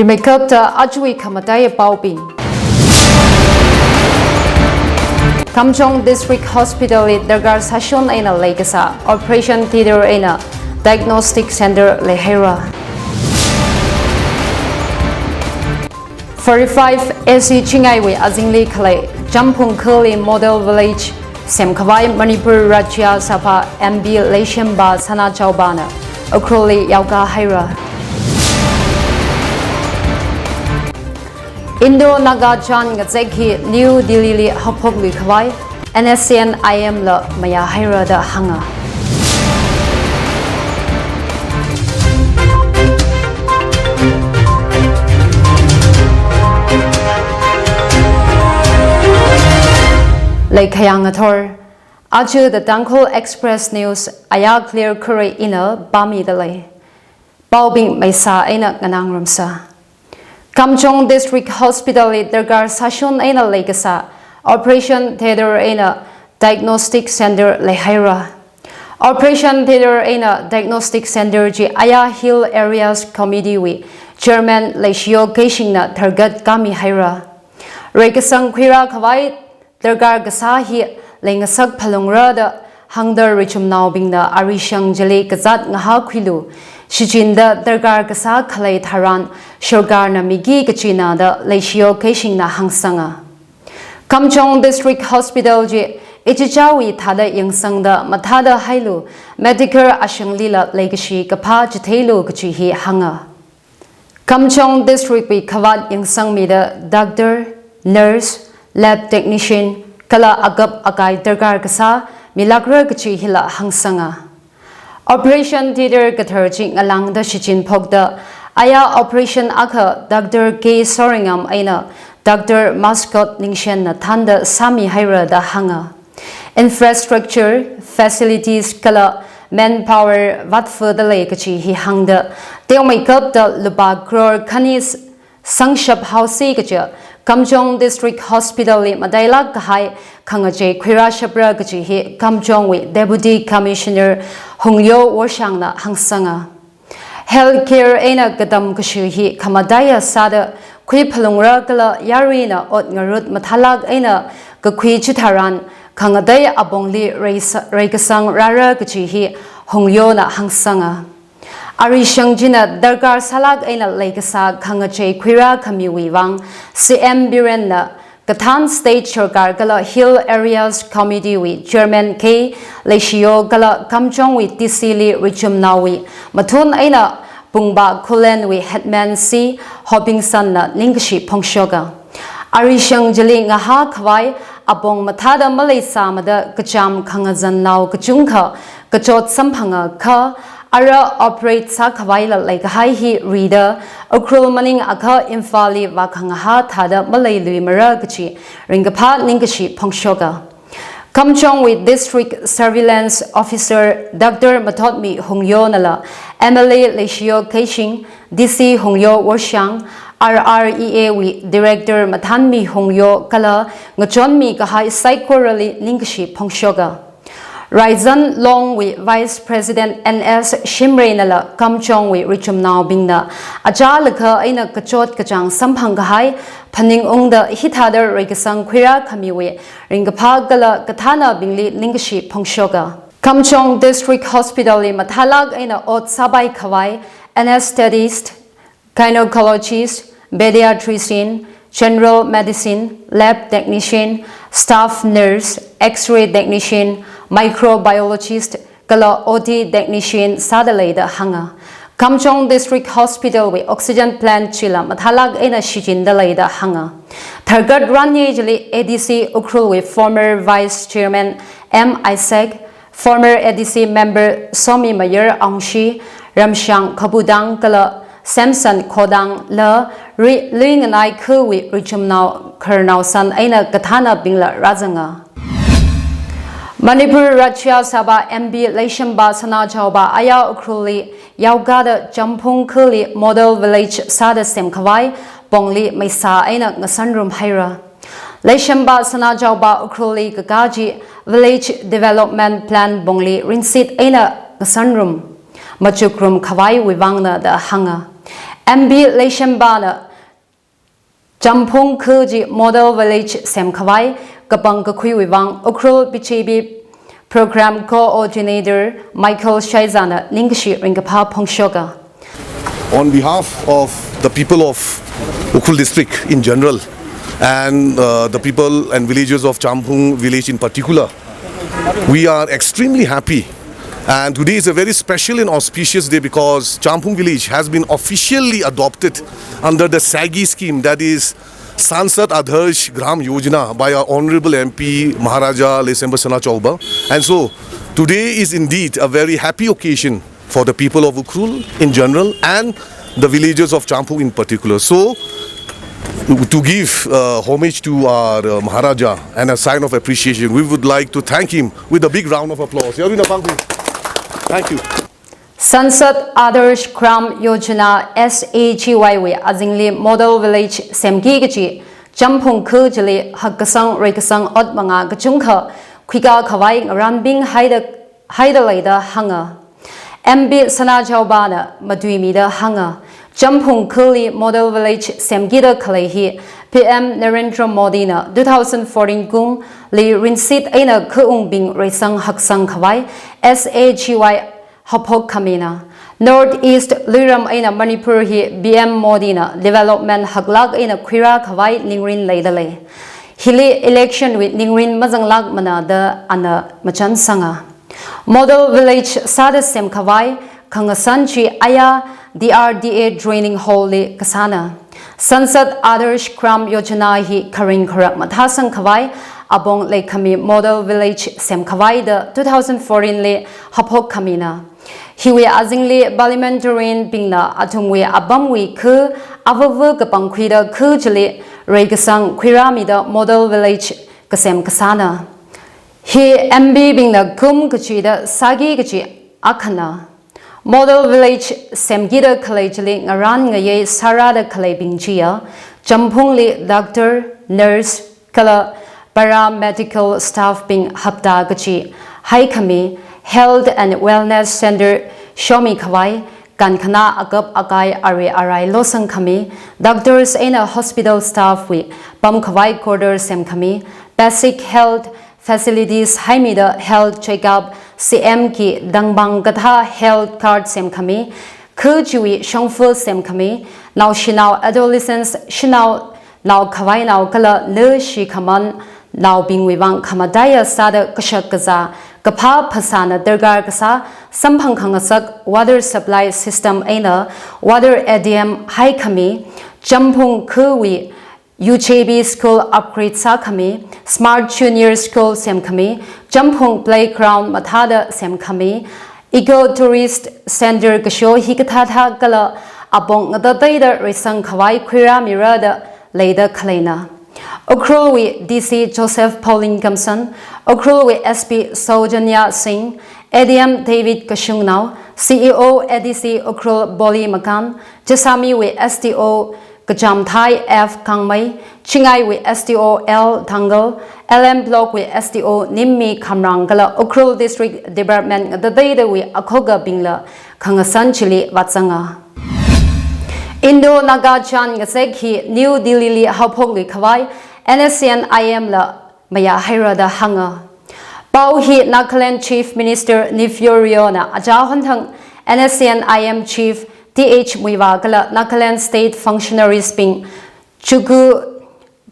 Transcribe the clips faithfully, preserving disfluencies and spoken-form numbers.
Rimeikapta ajawui khamataiya paobing. Kamjong District Hospital li darkar sāshon eina leikasā Operation Theatre eina Diagnostic Center leihaira. Forty-five A C Chingaiwui azingli khalei Champhong khali Model Village semkhavai Manipur Rajya Sabha M P Leishemba Sanajaobana Ukhrulli yaokā haira. Indo-Naga chān ngazek hi New Delhi li haophokluikhavai N S C N I M la mayā haira da hānga. Leikhayang athor, aja The Tangkhul Express News ayā Clear Khuray ina pāmida lei. Paobing maisā eina nganāngarumsa. Kamjong District Hospital li darkar sāshon eina leikasā Operation Theatre eina Diagnostic Center leihaira. Operation Theatre eina Diagnostic Center chi ayā Hill Areas Committee wui Chairman Leishiyo Keishingna tharkat khami haira. Reikasang khuirākhavai darkar kasā hi leingasak phalungra da hāngda richumnaobingna arishang chili kazāt ngahākhuilu, shichinda darkar kasā khalei tharan sorkarna miki kachina da Leishiyo Keishingna hāngsanga. Kamjong District Hospital chi ichichāwui thāda yangsangda mathāda hailu, medical ashanglila leikashi kaphā chitheilu kachi hi hānga. Kamjong District wui khavāt yangsangmida doctor, nurse, lab technician kala akap akai darkar kasā milākra kachi hila hāngsanga. Operation Theatre kathar chi ngalāngda shichinphokda, ayā operation akha Doctor K Soringam eina Doctor Mascot Ningshenna thānda sāmihaira da hānga. Infrastructure, facilities kala manpower vātfada lei kachi hi hāngda, teomeikapta lupā crore khani s-, sangshap haosi kaja Kamjong District Hospital li matailāk kahai khangachei khuirāshapra kachi hi Kamjong wui Deputy Commissioner Hungyo Woshangna hāngsanga. Healthcare eina katam kashu hi khamataiya sāda khuiphalungra kala yaruina ot ngarut mathālāk eina kakhui chitharan khangatei apongli reisa-, reikasang rāra kachi hi Hungyona hāngsanga. Arishang china darkar sālāk eina leikasā khangachei khuirākhamiwui vang C M Birenna kathān state sorkar kala Hill Areas Committee wui Chairman K Leishiyo kala Kamjong wui D C li richumnaowui mathun eina Pungba Khullen wui Headman C Hopingson na ningkashi phongshoka. Arishang chili ngahākhavai apong mathāda maleisāmada kachām khangazannao kachungkha kachot samphanga kha, ara operate sākhavaila leikahai hi rida, Ukhrul maningakha Imphal li vākhangahā thāda maleiluimara kachi ringkaphā ningkashi phongshoka. Kamjong wui District Surveillance Officer Doctor Mathotmi Hungyonala M L A Leishiyo Keishing, D C Hungyo Woshang, R R E A wui Director Mathanmi Hungyo kala ngachonmi kahai saikorali ningkashi phongshoka. Raizan Long wui Vice President N S Shimreinala Kamjong wui richumnaobingna achālakha eina kachot kachāng samphang kahai phaningungda hithāda reikasang khuirākhamiwui ringkaphā kala kathānabingli ningkashi phongshoka. Kamjong District Hospital li mathālāk eina ot sāpaikhavai anesthetist, gynecologist, pediatrician, general medicine, lab technician, staff nurse, X-ray technician, microbiologist, kala O T technician sāda leida hānga. Kamjong District Hospital wui oxygen plant chila mathālāk eina shichinda leida hānga. Tharkat ranye chili A D C Ukhrul wui former Vice Chairman M Isaac, former A D C member Somi Mayar Aungshi, Ramshang Khapudang kala Samson Khodang la ri-, Luinganai khawui richumnao khararnao san eina kathānabingla rāzanga. Manipur Rajya Sabha M P Leishemba Sanajaoba aya Ukhrulli yaokāda Champhong khali model village sāda semkhavai pongli maisā eina ngasanrum haira. Leishemba Sanajaoba Ukhrulli kakā chi Village Development Plan pongli rinsit eina ngasanrum machukrum khavaiwui vangna da hānga. M B Leishemba na Champhung kha chi model village semkhavai kapangkakhuiwui vang Ukhrul B J P program coordinator Michael Shaiza na ningkashi ringkaphā phongshoka. On behalf of the people of Ukhrul district in general and uh, the people and villagers of Champhung village in particular, we are extremely happy. And today is a very special and auspicious day because Champhung village has been officially adopted under the SAGI scheme, that is Sansad Adarsh Gram Yojana, by our Honorable M P Maharaja Leishemba Sanajaoba. And so today is indeed a very happy occasion for the people of Ukhrul in general and the villagers of Champhung in particular. So, to give uh, homage to our uh, Maharaja and a sign of appreciation, we would like to thank him with a big round of applause. Yarui napangpi. Thank you. Sansad Adarsh Gram Yojana SAGY wui azingli model village semki kachi Champhung kha chili hakkasang reikasang ot manga kachungkha khuikakhavai ngaranbing haida haida leida hānga. M P Sanajaoba na matuimida hānga. Champhung khali model village semkida khalei hi P M Narendra Modi na two thousand fourteen kum li rinsit eina khaungbing reisang haksang khavai SAGY haophok khamina. North East luiram eina Manipur hi P M Modi na development haklak eina khuira khavai ningrin leida lei. Hili election wui ningrin mazanglak mana da ana machan sanga. Model village sāda semkhavai khangasan chi aya D R D A Training Hall li kasāna. Sansad Adarsh Gram Yojana hi kharing kharak mathāsang khavai apong leikhami model village semkhavai da two thousand fourteen li haophok khamina. Hiwui azingli parliamentarian bingna athumwui apamwui kha avava kapangkhuida kha chili reikasang khuiramida model village kasem kasāna. Hi M P bingna kum kachida sāki kachi akhana. Model village semkida khalei chili ngaran ngayei sārada khaleibing chiya Champhungli doctor, nurse kala paramedical staff bing hapta kachi haikhami health and wellness center shomi khavai kankhana akap akai ari arai losang khami, doctors eina hospital staff wui pamkhavai quarter semkhami, basic health facilities haimida health checkup C M ki dangbang kathā health card semkhami, kha chiwui shongfa semkhami, naoshinao adolescents shinao nao khavainao kala leishikhaman naobingwui vang khamataiya sāda kashak kazā kaphā phasāna darkar kasā samphang khangasak water supply system eina water A D M haikhami, Champhung khawui U J B school upgrade sākhami, smart junior school semkhami, Champhung playground mathāda semkhami, eco tourist center kasho hikathāthā kala apong ngatateida reisang khavai khuiramira da leida khaleina. Ukhrulwui D C Joseph Pauline Kamson, Ukhrulwui S P Saujanya Singh, A D M David Kashungnao, C E O A D C Ukhrul Boli Makan, Jasamiwui S D O Kachamthai F Kangmei, Chingaiwui S D O L Thangal, L M Blockwui S D O Nimmi Khamrang kala Ukhrul District Department ngatateidawui akhokabingla khangasan chili vāzanga. Indo-Naga chān ngazek hi New Delhili haophokli khavai N S C N I M la mayāhaira da hānga. Pao hi Nagaland Chief Minister Neiphiu Rio na achā honthang N S C N I M Chief T H Muivah kala Nagaland State Functionaries bing Chuku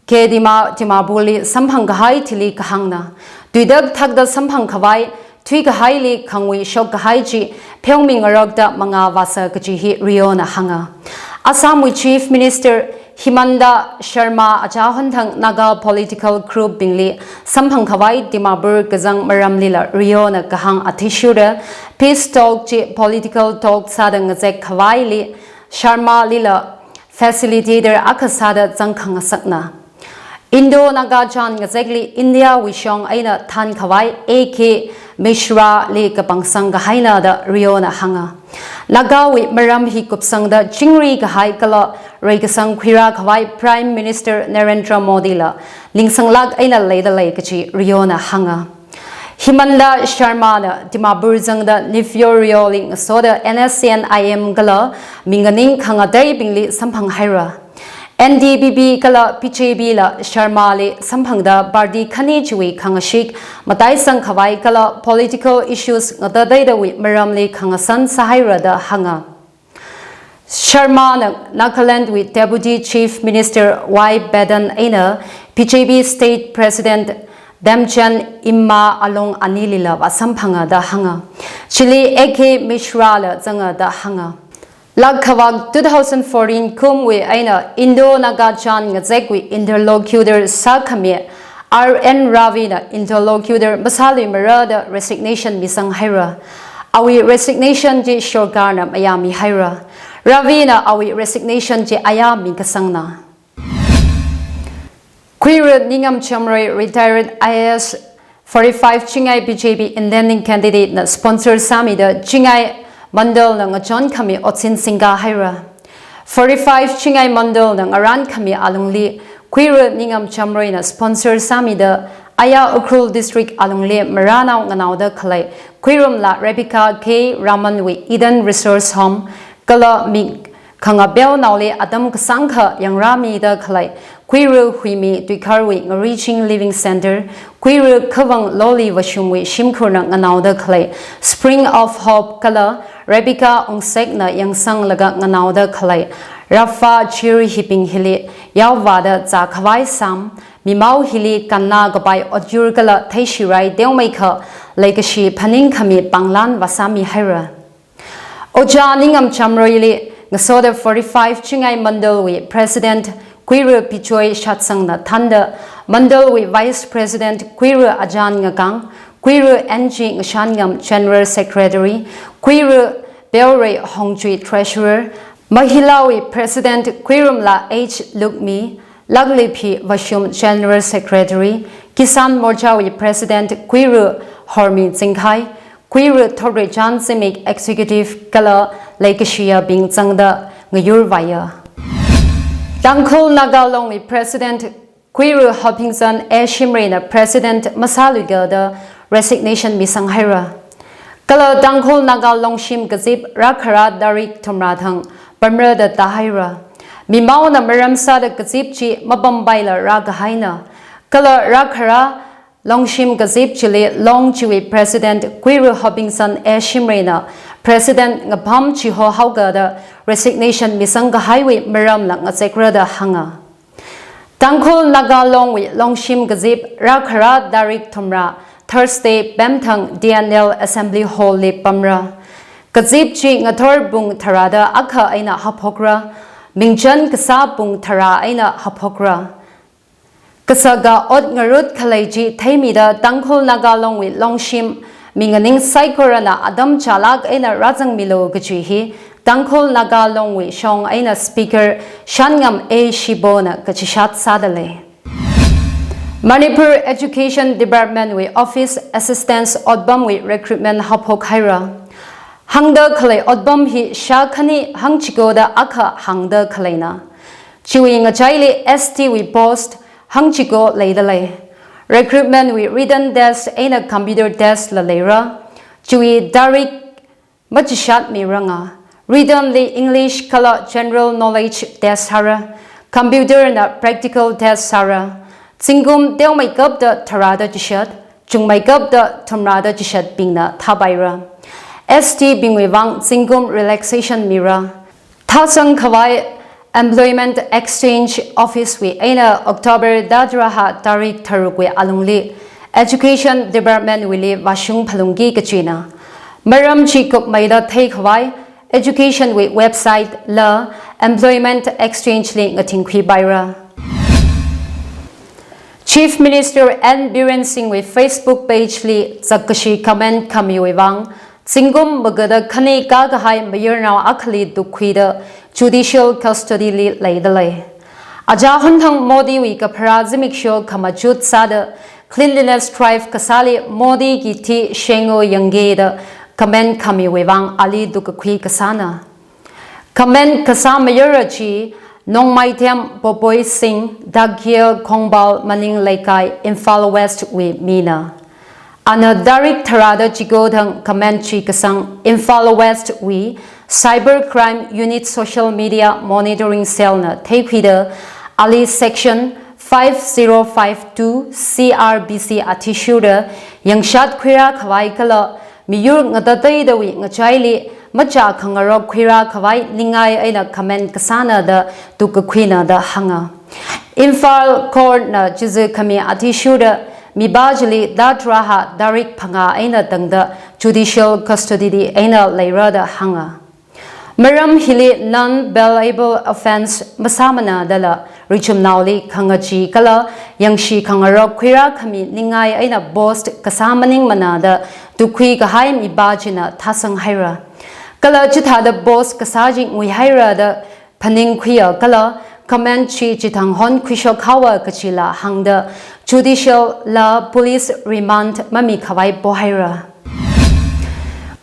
Kedima Dimapurli samphang kahai thili kahāngna. Tuitak thakda samphang khavai thuikahaili khangui shok kahai chi pheoming ngarokta mangā vāsa kaji hi Rio na hānga. Assamwui Chief Minister Himanta Sharma achā honthang Naga political group bingli samphang khavai Dimapur kazang maramlila Rio na kahāng athishurda peace talk chi political talk sāda ngazek khavaili Sharmalila facilitator akha sāda zangkhangasakna. Indo-Naga chān ngazekli Indiawui shong eina thānkhavai A K Mishrali kapangsang kahaina da Rio na hānga. Nagawui maram hi kupsangda chingri kahai kala reikasang khuira khavai Prime Minister Narendra Modi la ningsanglak eina leida lei kaji Rio na hānga. Himanta Sharmana Dimapur zangda Nifyo Rioli ngasoda N S C N I M kala minganing khangateibingli samphang haira. N D P P kala B J P la Sharmali samphangda party khani chiwui khangashik mataisang khavai kala political issues ngatateidawui maramli khangasan sāhaira da hānga. Sharmana Nagalandwui Deputy Chief Minister Y Patton eina B J P State President Themchand Imma along anilila vāsamphanga da hānga. Chili A K Mishra la zanga da hānga. Lak khavak two thousand fourteen kumwui eina Indo-Naga chān ngazekwui interlocutor sākhami R N Ravina interlocutor masāluimara da resignation misang haira. Awui resignation chi sorkarna mayāmi haira. Ravina awui resignation chi ayā mikasangna. Khuira Ningam Chamroi retired I A S forty-five Chingai B J P intending candidate na sponsor sāmida Chingai Mandal na ngachon khami otsin singka haira. Forty-five Chingai Mandal na ngaran khami alungli Khuira Ningam Chamroi na sponsor sāmida Aya Ukhrul District alungli maranao nganaoda khalei Khuirumla Rebecca K Raman wui Eden Resource Home kala mi khangapeonaoli atam kasāngkha yangrāmida khalei Khuira Huimi Tuikhar wui Ngariching Living Center, Khuira Khavang Loli Vashumwui shimkhurna nganaoda khalei Spring of Hope kala Rebecca Ungsek na yangsanglaga nganaoda khalei Rafa Chiri Hiping hili yaovāda zākhavai sam, mimao hili kanna kapai otyur kala theishirai teomeikha leikashi phaning khami panglan vāsāmi haira. Ojā Ningam Chamroili ngasoda forty-five Chingai Mandalwui President Khuira Pichoi Shatsangna thānda, Mandalwui Vice President Khuira Ajan Ngakang, Khuira N G Ngashanngam General Secretary, Khuira Peorei Hongchui Treasurer, Mahilawui President Khuirumla H Lukmi, Lakliphi Vashum General Secretary, Kisan Morchawui President Khuira Hormi Chingkhai, Khuira Thorrechan Zimik Executive kala leikashiyabing zangda ngayurvāya. Tangkhul Naga Longwui President Khuira Hopingson A Shimrayna President masāluiga da resignation misang haira. Kala Tangkhul Naga Longshim kazip rākhara tarik thumrā thang pamra da tāhaira. Mimaona maram sāda kazip chi mapampaila rākahaina. Kala rākhara Longshim kazip chili Long chiwui President Khuira Hopingson A Shimrayna President ngapam chihohaoga da resignation misang kahaiwui maramla ngazekra da hānga. Tangkhul Naga Longwui Longshim kazip rākhara tarik thumrā Thursday pemthang T N L Assembly Hall li pamra. Kazip chi ngathor pung tharāda akha eina haophokra, mingchan kasā pung tharā eina haophokra. Kasaka ot ngarut khalei chi theimida Tangkhul Naga Longwui Longshim minganing saikorana atam chālak eina rāzangmilu kaji hi Tangkhul Naga Longwui shong eina Speaker Shanngam A Shibona kachishat sādalei. Manipur Education Department wui Office Assistance otpamwui recruitment haophok haira. Hāngda khalei otpam hi shā khani hangchikoda akha hāngda khaleina. Chiwui ngachaili S T wui post hangchiko leidalei. Recruitment wui written test eina computer test la leira. Chiwui tarik machishat miranga. Written li English kala general knowledge test sāra. Computer na practical test sāra. Zingkum teomeikapta tharāda chishat, chungmeikapta thumrāda chishatbingna thāpaira. S T bingwui vang zingkum relaxation mira. Thāsang khavai Employment Exchange Office wui eina October taraha tarik tharukwui alungli Education Department wuili vāshung phalungki kachina. Maram chi kupmeida theikhavai Education wui website la Employment Exchange li ngathingkhuipaira. Chief Minister N Biren Singh wui Facebook page li zakkashi comment khamiwui vang, zingkum magada khani kakahai mayarnao akhali tukkhuida judicial custody li leidalei. Aja hunthang Modi wui kapharā zimiksho khamachut sāda cleanliness drive kasāli Modi ki thi shengo yangkida comment khamiwui vang ali tukkakhui kasāna. Comment kasā mayara chi Nongmaithem Popoi Singh, Dakhia Khongbal Maning Leikai, Imphal West wui mina. Ana tarik tharāda chiko thang comment chi kasang Imphal West wui Cyber Crime Unit Social Media Monitoring Cell na theikhuida ali Section five zero five two C R B C athishurda yangshat khuirā khavai kala miyur ngatateidawui ngachaili machā khangarok khuirā khavai ningai eina comment kasāna da tukkakhuina da hānga. Imphal Court na chizi khami athishurda mipā chili tharāda tarik phangā eina tangda judicial custody li eina leira da hānga. Maram hili non-bailable offence masāmana dala richumnaoli khangachee kala yangshi khangarok khuirā khami ningai eina post kasā maningmana da tukkhui kahai mipā china thāsang haira. Kala chithāda post kasā chi ngui haira da phaningkhuiya kala comment chi chithang honkhuishok haowa kachila hāngda judicial la police remand mami khavai pohaira.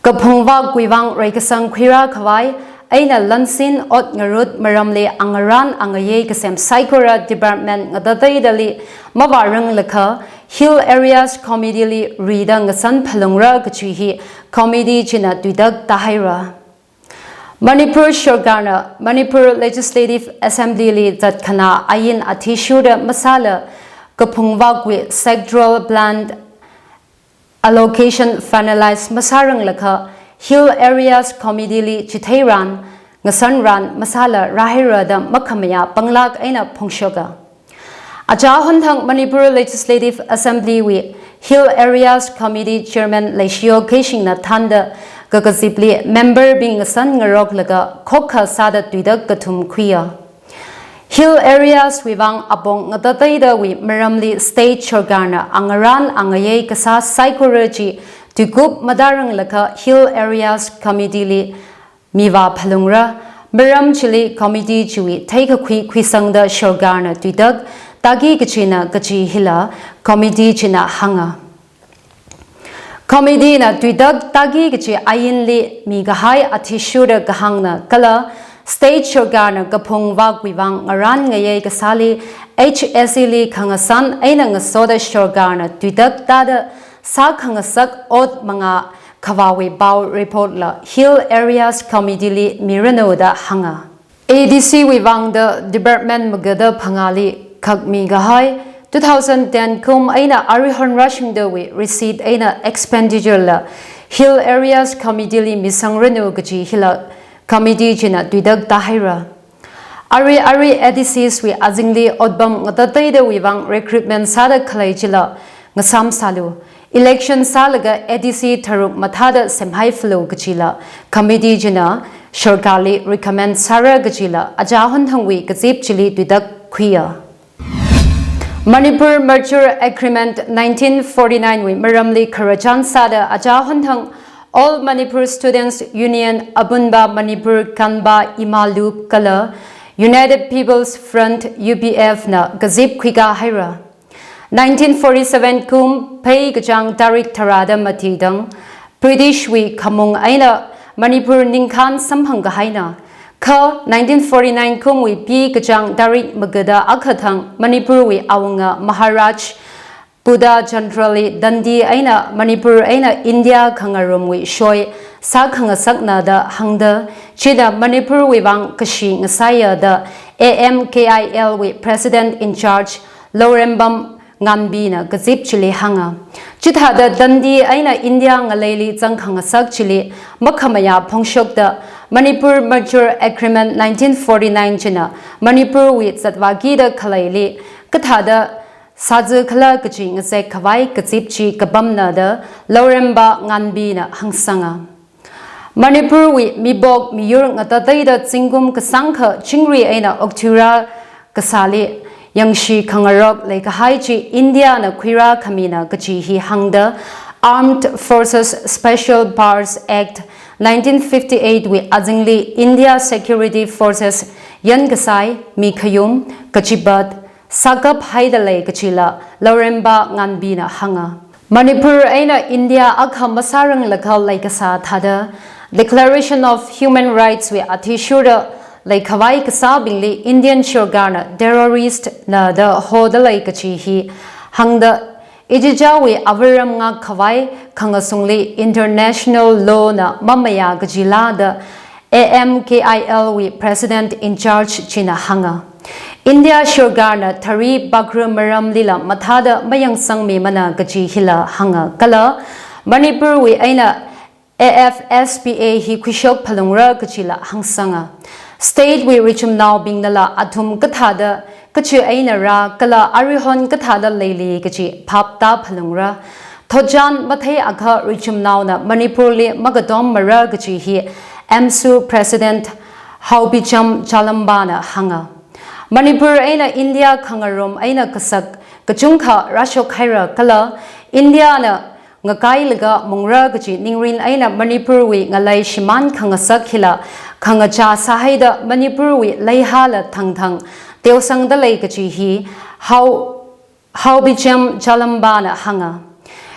Kaphung vakwui vang reikasang khuirā khavai eina lansin ot ngarut maramli angarān angayei kasem saikora department ngatateidali mavāranglakha Hill Areas Committee li rida ngasan phalungra kachi hi committee china tuitak tāhaira. Manipur Sarkarna Manipur Legislative Assembly li zatkhana ain athishurda masāla kaphung vakwui sectoral plan allocation finalize masāranglakha Hill Areas Committee li chitheirān, ngasanrān masāla rāhaira da makhamayā panglāk eina phongshoka. Aja honthang Manipur Legislative Assembly wui Hill Areas Committee Chairman Leishiyo Keishingna thānda kakazipli member bing ngasan ngaroklaga khokkha sāda tuitak kathum khuiya. Hill Areas wui vang apong ngatateidawui maramli state sarkarna angarān angayei kasā saikora chi tuikup matāranglakha Hill Areas Committee li mivā phalungra. Maram chili committee chiwui theikakhui khuisangda sarkarna tuitak tāki kachina kachi hila committee china hānga. Committee na tuitak tāki kachi ainli mikahai athishurda kahāngna kala state sarkarna kaphung vakwui vang ngarān ngayei kasāli H S E li khangasan eina ngasoda sarkarna tuitak tāda sākhangasak ot mangā khavāwui pao report la Hill Areas Committee li miranu da hānga. A D C wui vangda department magada phangāli khak mikahai two thousand ten kum eina arihon rāshungdawui receipt eina expenditure la Hill Areas Committee li misangranu kachi hila committee china tuitak tāhaira. Ari ari A D Cs wui azingli otpam ngatateidawui vang recruitment sāda khalei chila ngasam sālu. Election sālaga A D C tharuk mathāda semhai phalu kachila committee china sarkarli recommend sāra kachila aja honthangwui kazip chili tuitak khuiya. Manipur Merger Agreement nineteen forty-nine wui maramli khararchan sāda aja honthang All Manipur Students Union, Apunba Manipur Kanba Ima Lup kala United People's Front, U P F na kazip khuikā haira. Nineteen forty-seven kum Phei kachāng tarik tharāda mati thang British wui khamung eina Manipur ningkhān samphang kahaina. Kha nineteen forty-nine kumwui Pi kachāng tarik magada akha thang Manipur wui awunga Maharaj Buddha Chandra li Dandi eina Manipur eina India khangarumwui shoi sākhangasakna da hāngda, china Manipur wui vang kashi ngasaiya da A M K I L wui President in Charge Lourembam Nganbi na kazip chili hānga. Chithāda Dandi eina India ngaleili zangkhangasak chili makhamayā phongshokda Manipur Merger Agreement nineteen forty-nine china Manipur wui zatvākida khaleili kathāda sāzakhala kachi ngazek khavai kazip chi kapamna da Lourembam Nganbi na hāngsanga. Manipur wui mibok miyur ngatateida zingkum kasāngkha chingri eina okthuirā kasāli yangshi khangarok leikahai chi India na khuirā khamina kachi hi hāngda Armed Forces Special Powers Act nineteen fifty-eight wui azingli India Security Forces yankasai, mikhayum, kachipat, sākap haida lei kachila Lourembam Nganbi na hānga. Manipur eina India akha masāranglakha leikasā thāda Declaration of Human Rights wui athishurda leikhavai kasābingli Indian sarkarna terrorist na da hoda lei kachi hi hāngda Ichichawui avaram ngākkhavai khangasungli international law na mamayā kajila da A M K I L wui President in Charge china hānga. India sarkarna thari pakra maramlila mathāda mayangsangmimana kaji hila hānga kala Manipurwui eina A F S P A hi khuishok phalungra kajila hāngsanga. State wui richumnaobingnala athum kathāda kachi eina rā kala arihon kathāda leili kaji phap tāphalungra. Thotchan matheiakha richumnaona Manipurli makatommara kaji hi AMSU President Haobicham Chalamba na hānga. Manipur eina India khangarum eina kasak kachungkha rāshok haira kala India na ngakailaga mungra kaji ningrin eina Manipurwui ngalei shimān khangasak hila khangachā sāhaida Manipurwui leihāla thangthang teosangda lei kaji hi Hao, Haobicham Chalamba na hānga.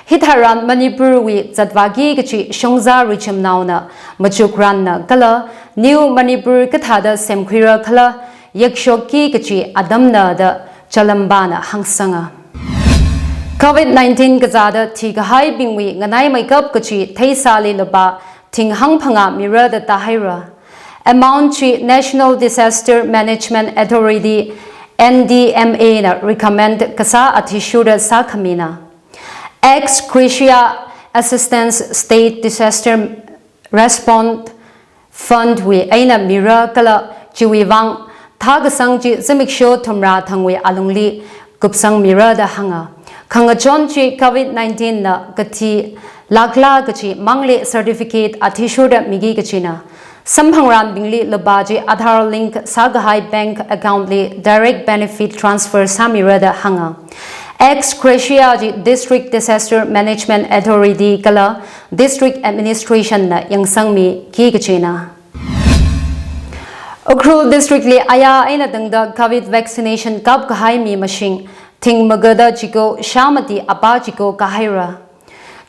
Hitharan Manipurwui zatvāki kaji shongza richumnaona machukranna kala New Manipur kathāda semkhuira kala yakshokki kaji atamna da Chalamba na hāngsanga. Covid nineteen kazāda thikahaibingwui nganaimeikap kaji theisāli lupā thing hangphangā mira da tāhaira. Amount chi National Disaster Management Authority, N D M A na recommend kasā athishurda sākhamina. Ex gratia assistance State Disaster Response Fund wui eina mira kala chiwui vang thākasang chi zimiksho thumrā thangwui alungli kupsangmira da hānga. Khangachon chi Covid nineteen na kathi lakla kaji mangli certificate athishurda miki kajina. Samphangranbingli lupā chi Aadhaar link sākahai bank account li direct benefit transfer sāmira da hānga. Ex gratia chi District Disaster Management Authority kala District Administration na yangsangmiki kajina. Ukhrul District li aya eina tangda Covid vaccination kapkahai mi mashing thing magada chiko shā mati apā chiko kāhaira.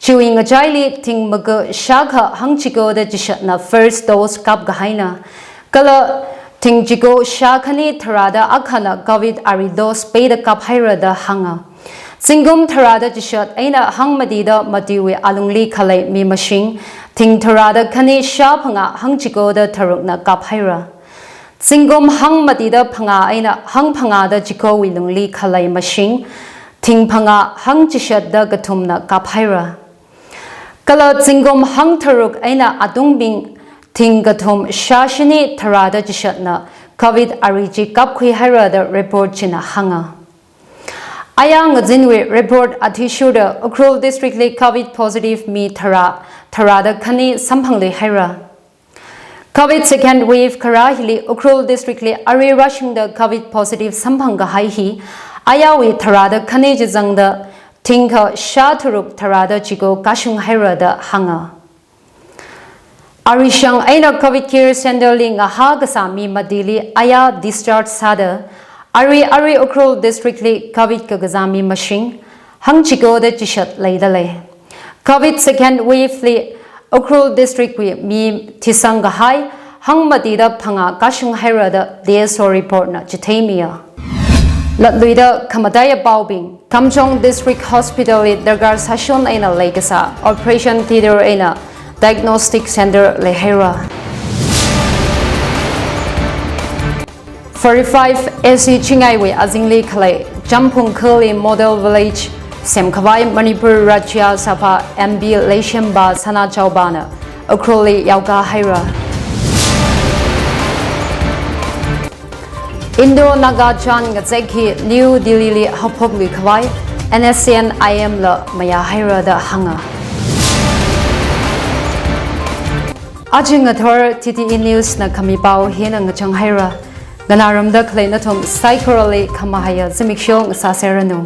Chiwui ngachaili thing maga shākha hangchikoda chishatna first dose kapkahaina. Kala thing chiko shākhani tharāda akhana Covid ari dose peida kaphaira da hānga. Zingkum tharāda chishat eina hangmatida matiwui alungli khalei mi mashing thing tharāda khani shāphangā hangchikoda tharukna kaphaira. Zingkum hangmatida phangā eina hangphangāda chikowui lungli khalei mashing thing phangā hangchishatda kathumna kaphaira. Kala zingkum hangtharuk eina atungbing thing kathum shāshini tharāda chishatna Covid ari chi kapkhuihaira da report china hānga. Aya ngazinwui report athishurda Ukhrul District li Covid positive mi tharā, tharāda khani samphangluihaira. Covid second wave kharā hili Ukhrul District li ari rāshungda Covid positive samphangkahai hi ayawui tharāda khani chizangda thingkha shātharuk tharāda chiko kashunghaira da hānga. Arishang eina Covid Care Center li ngahā kasā mi matili aya discharge sāda, ari ari Ukhrul District li Covid kakazā mi mashing hangchikoda chishat leidalei. Covid second wave li Ukhrul District wui mi thisangkahai hangmatida phangā kashunghaira da D S O report na chitheimiya. Latluida khamataiya paobing. Kamjong District Hospital li darkar sāshon eina leikasā Operation Theatre eina Diagnostic Center leihaira. Forty-five A C Chingaiwui azingli khalei Champhung khali Model Village semkhavai Manipur Rajya Sabha M P Leishemba Sanachaobana Ukhrulli yaokāhaira. Indo-Naga chān ngazek hi New Delhi li haophokluikhavai N S C N I M la mayāhaira da hānga. Aja ngathor T T E News na khami pao hina ngachanghaira. Nganārumda khalei nathum saikorali khamahaiya zimiksho ngasāserranu.